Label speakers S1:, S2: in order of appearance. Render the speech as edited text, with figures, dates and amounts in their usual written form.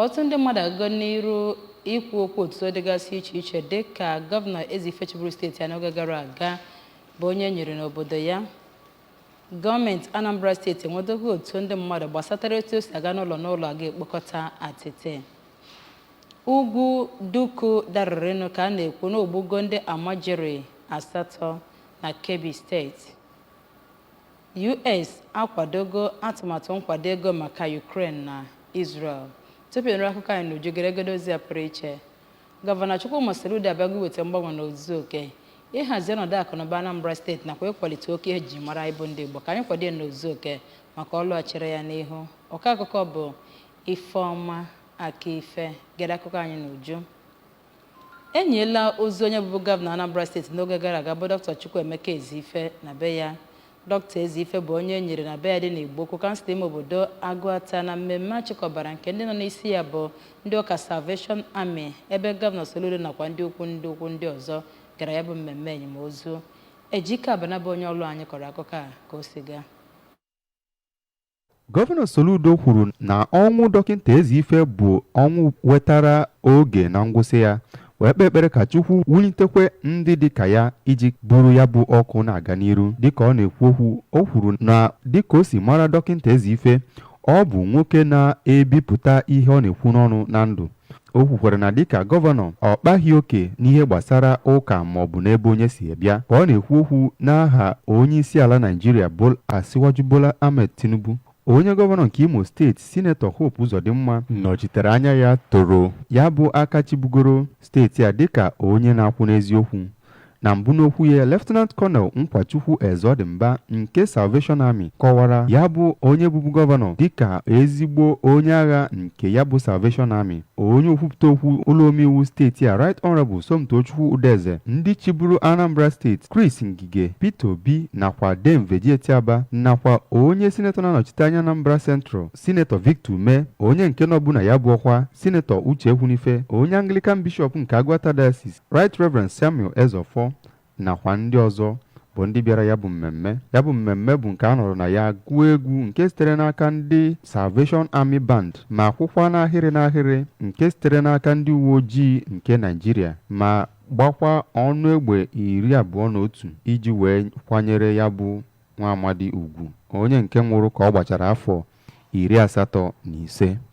S1: Ọtụtụ ndị mmadụ agago n'iru ikwu okwu otuto dịgasị iche iche dịka Gọvanọ Ezeife chịburu steeti ya n'oge gara aga bụ onye e nyere n'obodo ya. Gọọmenti Anambra Steeti enwetago otu ndị mmadụ gbasatara etu o si aga n'ụlọ n'ụlọ aga ekpokọta atịtị. Ugwu Duku darịrịnụ ka a na-ekwu na o gbugo ndị almajiri 8 na Kebbi Steeti. US akwadogo atụmatụ nkwado ego maka Ukraine na Israel. Tupu ị nụrụ akụkọ anyị n'uju, geregodo ozi a pụrụ iche. Gọvanọ Chukwuma Soludo abịago iweta mgbanwe n'ozuzu oke, ịhazi ọnọdụ akụnụba Anambra Steeti nakwa ịkwalite oke ihe eji mara anyị bụ ndị Igbo. Ka anyị kwado ya n'ozuzu oke maka ọlụ a chere ya n'ihu. Ọkọ akụkọ bụ Ifeọma Akife. Gere akụkọ anyị n'uju. E nyiela ozu onye bụbu gọvanọ Anambra Steeti n'oge gara aga bụ Dr. Chukwuemeka Ezeife na be ya. Dr. Ezeife bụ onye e nyiri na be ya dị n'Igboukwu, kansụl ime obodo Agụata na mmemme a chịkọbara nke ndị nọ n'isi ya bụ ndị ụka Salvation Army, ebe Gọvanọ Soludo nakwa ndị ukwu ndị ukwu ndị ọzọ gara ya bụ mmemme enyimozu. Ejike Abana bụ onye ọlụ anyị kọrọ akụkọ a ka o si gaa.
S2: Gọvanọ Soludo kwuru na ọnwụ Dọkịta Ezeife bụ ọnwụ wetara oge na ngwụsị ya, wee kpee ekpere ka Chukwu wulitekwe ndị dị ka ya iji buru ya bụ ọkụ na-aga n'iru. Dịka ọ na-ekwu okwu, o kwuru na dịka o si mara Dọkịta Ezeife, ọ bụ nwoke na-ebipụta ihe ọ na-ekwu n'ọnụ na ndụ. O kwukwara na dịka gọvanọ, ọ kpaghị oke n'ihe gbasara ụka maọbụ n'ebe onye si bịa. Ka ọ na-ekwu okwu n'aha onyeisiala Naịjirịa bụ Asiwaju Bola Ahmed Tinubu, onye gọvanọ nke Imo Steeti, Sinetọ Hope Uzodimma nọchitere anya ya toro ya bụ aka chịbugoro steeti a dịka onye na-akwụ n'eziokwu. Na mbụ n'okwu ya, Lieutenant Colonel Nkwachukwu Ezodimba nke Salvation Army kọwara ya bụ onye bụbu gọvanọ dịka ezigbo onye agha nke ya bụ Salvation Army. Onye okwupụta okwu ụlọ omeiwu steeti a, Right Honorable Somtochukwu Udeze, ndị chịburu Anambra Steeti, Chris Ngige, Peter Obi nakwa Dame Virgy Etiaba, nakwa onye sinetọ na-anọchite anya Anambra Central, Sinetọ Victor Umeh, onye nke nọbu na ya bụ ọkwa, Sinetọ Uche Ekwunife, onye Anglican Bishọp nke Agụata Diocese, Right Reverend Samuel Ezeofor nakwa ndị ọzọ bụ ndị bịara ya bụ mmemme. Ya bụ mmemme bụ nke a nọrọ na ya gụọ egwu nke sitere n'aka ndị Salvation Army Band ma kwụkwa n'ahịrị n'ahịrị nke sitere n'aka ndị uwe ojii nke Naịjirịa ma gbakwa ọnụ egbe 21 iji wee kwanyere ya bụ nwa amadi ugwu, onye nke nwụrụ ka ọ gbachara afọ 85.